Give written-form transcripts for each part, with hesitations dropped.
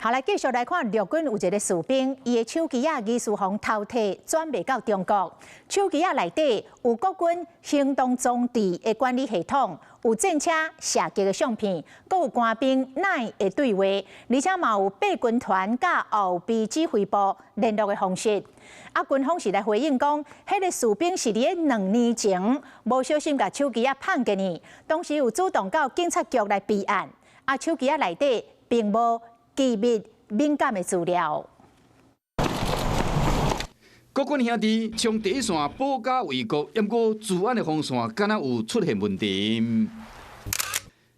好，來繼續來看陸軍有一个士兵，伊的手機仔疑似予人偷提轉賣到中國。手機仔內底有國軍行動裝置的管理系統，有戰車射擊的相片，閣有官兵內的對話，而且嘛有八軍團佮後備指揮部聯絡的方式。啊，軍方是來回應講，彼个士兵是佇咧2年前無小心共手機仔放過去，當時有主動到警察局來備案。啊，手機仔內底並無機密敏感的資料。國軍兄弟衝第一線保家衛國，毋過資安的防線敢若有出現問題。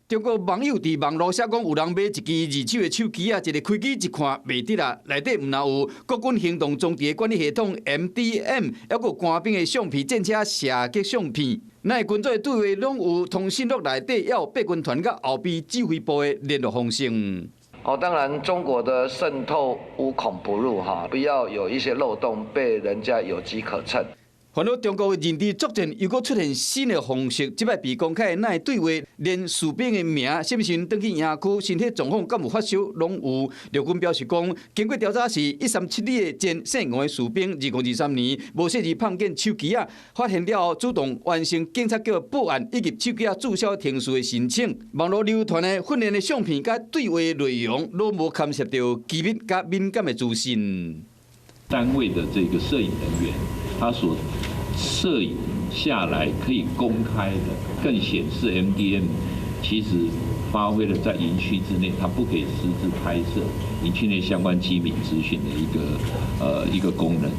中國網友佇網路寫講，有人買一支二手的手機仔，一个開機一看袂得啦，內底毋但有國軍行動裝置的管理系統 MDM，猶閣有官兵的相片、戰車射擊相片，那軍隊對話攏有通訊錄內底，猶有八軍團佮後備指揮部的聯絡方式。哦，當然，中國的滲透無孔不入哈，不要有一些漏洞被人家有機可乘。煩惱中國的認知作戰又閣出現新的方式，這擺被公開的那對話，連士兵的名、啥物時陣轉去營區、身體狀況敢有發燒，攏有。陸軍表示講，經過調查是137旅的前姓吳的士兵，2023年無細膩放見手機仔，發現了後主動完成警察局報案以及手機仔註銷程序的申請。網路流傳的訓練的相片佮對話內容，攏無牽涉著機密佮敏感的資訊。單位的這個攝影人員，他所攝影下來可以公開的，更顯示 MDM 其實發揮了在營區之內，它不可以私自拍攝營區內相關機密資訊的一個功能。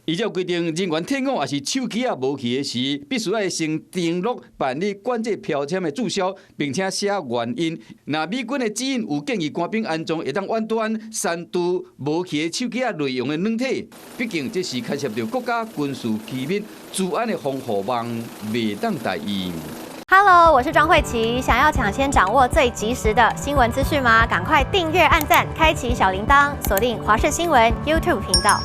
依照規定，人員退伍抑是手機仔無去的時，必須愛先登錄辦理管制標籤的註銷，並且寫原因。若美軍的指引有建議官兵安裝會當遠端刪除無去的手機仔內容的軟體，畢竟這是牽涉著國家軍事機密、資安的防護網，袂當大意。 Hello，我是莊慧琪。想要搶先掌握最及時的新聞資訊嗎？趕快訂閱、按讚、開啟小鈴鐺，鎖定華視新聞 YouTube 頻道。